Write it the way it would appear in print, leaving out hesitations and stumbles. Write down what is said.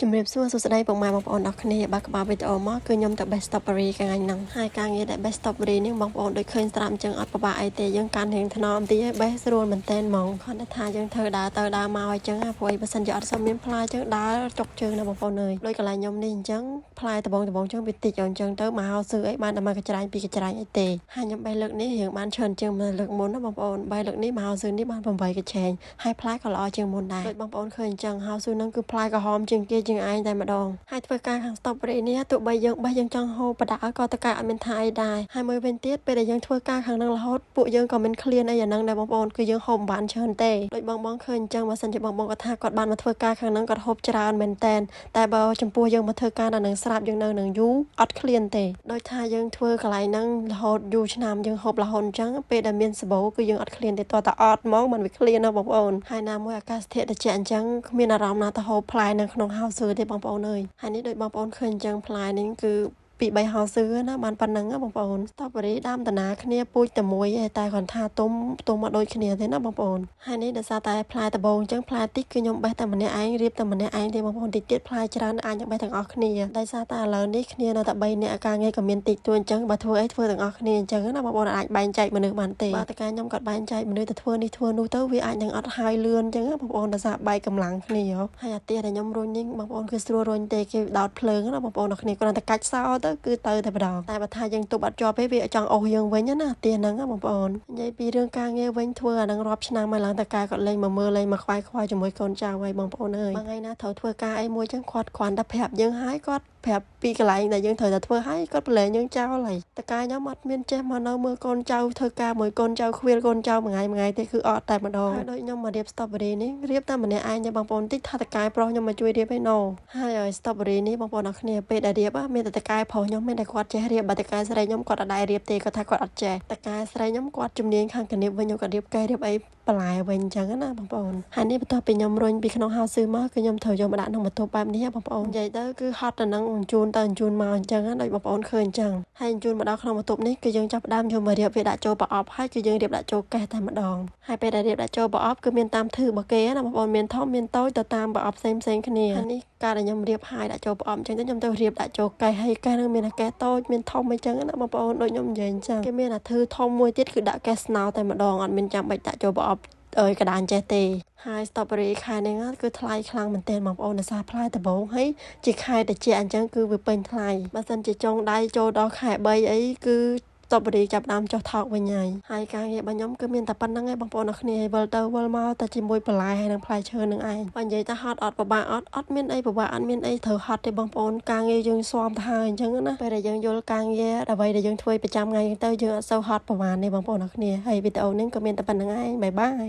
ជំរាបសួរសួស្តីពុកម៉ែបងប្អូនអរគ្នាបើក្បាលវីដេអូមកគឺខ្ញុំទៅបេះ strawberry ថ្ងៃហ្នឹងហើយការងារដែលបេះ strawberry នេះបងប្អូនដូចឃើញស្រាប់អញ្ចឹងអត់ពិបាកអីទេយើងកាន់រៀងថ្នមតិចឲ្យបេះស្រួលមែនទែនហ្មងគ្រាន់តែថាយើងធ្វើដើរទៅដើរមកអញ្ចឹងណាព្រោះអីបើសិនជាអត់សូវមានផ្លែអញ្ចឹងដើរចុកជើងណាបងប្អូនអើយដូចកន្លែងខ្ញុំនេះអញ្ចឹងផ្លែដបងដបងអញ្ចឹងវាតិចអញ្ចឹងទៅមកហៅស៊ឺអីបានតែមកកញ្ច្រាញ់ពីរកញ្ច្រាញ់អីទេហើយខ្ញុំបេះលើកនេះរៀងបានច្រើនជាងលើកមុនណាបងប្អូនបេះលើកនេះមកហៅស៊ឺនេះបាន8កញ្ឆែងហើយផ្លែក៏ល្អជាងមុនដែរដូចបងប្អូនឃើញអញ្ចឹងហៅស៊ឺហ្នឹងគឺផ្លែក្រហមជាងគេជាងឯងតែម្ដងហើយធ្វើការខាង strawberry នេះទោះបីយើងបេះយើងចង់ហូបបដាក៏តកែអត់មានថាអីដែរហើយមួយវិញទៀតពេលដែលយើងធ្វើការខាងហ្នឹងរហូតពួកយើងក៏មិនឃ្លានអីអាហ្នឹងដែរបងប្អូនគឺយើងហូបមិនបានច្រើនទេដូចបងបងឃើញអញ្ចឹងបើសិនជាបងបងគាត់ថាគាត់បានមកធ្វើការខាងហ្នឹងគាត់ហូបច្រើនមែនតែនតែបើចំពោះយើងមកធ្វើការនៅនឹងស្រាប់យើងនៅនឹងយូរអត់ឃ្លានទេដោយថាយើងធ្វើកន្លែងហ្នឹងរហូតយូរឆ្នាំយើងហូបរហូតអញ្ចឹងពេលដែលមានសបោគឺយើងអត់ឃ្លានទេតោះតែអត់ហ្មងមិនវាឃ្លានណាបងប្អូនហើយណាមួយអាកាសធាតុត្រជាក់អញ្ចឹងគ្មានអារម្មណ៍ណាទៅហូបផ្លែនៅក្នុងហៅស៊ឺទេបងប្អូនអើយហើយនេះដូចបងប្អូនឃើញអញ្ចឹងផ្លែនេះគឺពី3ហៅស៊ឺណាបានប៉ុណ្ណឹងណាបងប្អូន strawberry ដើមតាណាគ្នាពូជតែមួយឯងតែគាត់ថាទុំទុំមកដូចគ្នាទេណាបងប្អូនហើយនេះដោយសារតែផ្លែដបងអញ្ចឹងផ្លែតិចគឺខ្ញុំបេះតែម្នាក់ឯងរៀបតែម្នាក់ឯងទេបងប្អូនតិចទៀតផ្លែច្រើនអាចនឹងបេះទាំងអស់គ្នាដោយសារតែឥឡូវនេះគ្នានៅតែ3នាក់ការងារក៏មានតិចតួចអញ្ចឹងបើធ្វើអីធ្វើទាំងអស់គ្នាអញ្ចឹងណាបងប្អូនអាចបែងចែកមនុស្សបានទេបើតើការខ្ញុំគាត់បែងចែកមនុស្សទៅធ្វើនេះធ្វើនោះទៅវាអាចនឹងអត់ហើយលឿនអញ្ចឹងណាបងប្អូនដោយសារបែកកម្លាំងគ្នាហើយអាទៀដែលខ្ញុំរុញនេះបងប្អូនគឺស្រួលរុញទេគេដោតភ្លើងណាបងប្អូនអរគ្នាគ្រាន់តែកាច់សោទៅគឺទៅតែម្ដងតែបើថាយើងទប់អត់ជាប់ទេវាចង់អូសយើងវិញណាទៀហ្នឹងណាបងប្អូននិយាយពីរឿងការងារវិញធ្វើអាហ្នឹងរាប់ឆ្នាំមកឡើងតកែគាត់លេងមកមើលលេងមកខ្វាយខ្វល់ជាមួយកូនចៅហើយបងប្អូនអើយមួយថ្ងៃណាត្រូវធ្វើការអីមួយចឹងគាត់គ្រាន់តែប្រាប់យើងហើយគាត់ប្រាប់ពីកន្លែងដែលយើងត្រូវតែធ្វើហើយគាត់ប្រឡែងយើងចោលហើយតកែខ្ញុំអត់មានចេះមកនៅមើលកូនចៅធ្វើការមួយកូនចៅខ្វៀលកូនចៅមួយថ្ងៃមួយថ្ងៃទេគឺអត់តែម្ដងហើយដូចខ្ញុំមករៀប strawberry នេះរៀបតែម្នាក់ឯងទេបងប្អូនតិចថាតកែប្រុសខ្ញុំមកជួយរៀបឯណូហើយឲ្យ strawberry នេះបងប្អូនអរគ្នាពេលដែលរៀបមានតែតកែប្រុសខ្ញុំមានតែគាត់ចេះរៀបបើតកែស្រីខ្ញុំគាត់អត់ដែររៀបទេគាត់ថាគាត់អត់ចេះតកែស្រីខ្ញុំគាត់ជំនាញខាងកណៀបវិញគាត់រៀបកែរៀបអីបន្លែវិញអញ្ចឹងណាបងប្អូនហើយនេះបន្ទាប់ពីខ្ញុំរុញពីក្នុងហៅស៊ឺមកគឺខ្ញុំត្រូវយកមកដាក់ក្នុងបន្ទប់បែបនេះបងប្អូននិយាយទៅគឺហត់ទៅនឹងបញ្ជូនទៅបញ្ជូនមកអញ្ចឹងណាដូចបងប្អូនឃើញអញ្ចឹងហើយបញ្ជូនមកដល់ក្នុងបន្ទប់នេះគឺយើងចាប់ផ្ដើមយកមករៀបវាដាក់ចូលប្រអប់ហើយគឺយើងរៀបដាក់ចូលកេសតែម្ដងហើយពេលដែលរៀបដាក់ចូលប្រអប់គឺមានតាមធឺរបស់គេណាបងប្អូនមានធំមានតូចទៅតាមប្រអប់ផ្សេងផ្សេងគ្នាហើយនេះការដែលខ្ញុំរៀបហើយដាក់ចូលប្រអប់អញ្ចឹងទៅខ្ញុំទៅរៀបដាក់ចូលកេសហើយកេសនឹងមានអាកេសតូចមានធំអញ្ចឹងណាបងប្អូនដូចខ្ញុំនិយាយអញ្ចឹងគេមានអាធឺធំមួយទៀតគឺដាក់កេសស្នោតែម្ដងអត់មានចាំបាច់ដាក់ចូលប្រអប់អើយកដានចេះទេហើយ strawberry ខែនេះគឺថ្លៃខ្លាំងមែនទែនបងប្អូនដោយសារផ្លែដំបងហើយជាខែតិចអញ្ចឹងគឺវាពេញថ្លៃបើសិនជាចុងដៃចូលដល់ខែ3អីគឺ strawberry ចាប់ដើមចុះថោកវិញហើយហើយការងាររបស់ខ្ញុំគឺមានតែប៉ុណ្្នឹងឯងបងប្អូនអរគ្នាវិលទៅវិលមកតែជាមួយបន្លែហើយនិងផ្លែឈើនឹងឯងបើនិយាយថាហត់អត់ពិបាកអត់អត់មានអីពិបាកអត់មានអីត្រូវហត់ទេបងប្អូនការងារយើងស៊ាំទៅហើយអញ្ចឹងណាពេលដែលយើងយល់ការងារអ្វីដែលយើងធ្វើប្រចាំថ្ងៃទៅយើងអត់សូវហត់ប្រហែលទេបងប្អូនអរគ្នាហើយវីដេអូនេះក៏មានតែប៉ុណ្្នឹងឯង bye bye.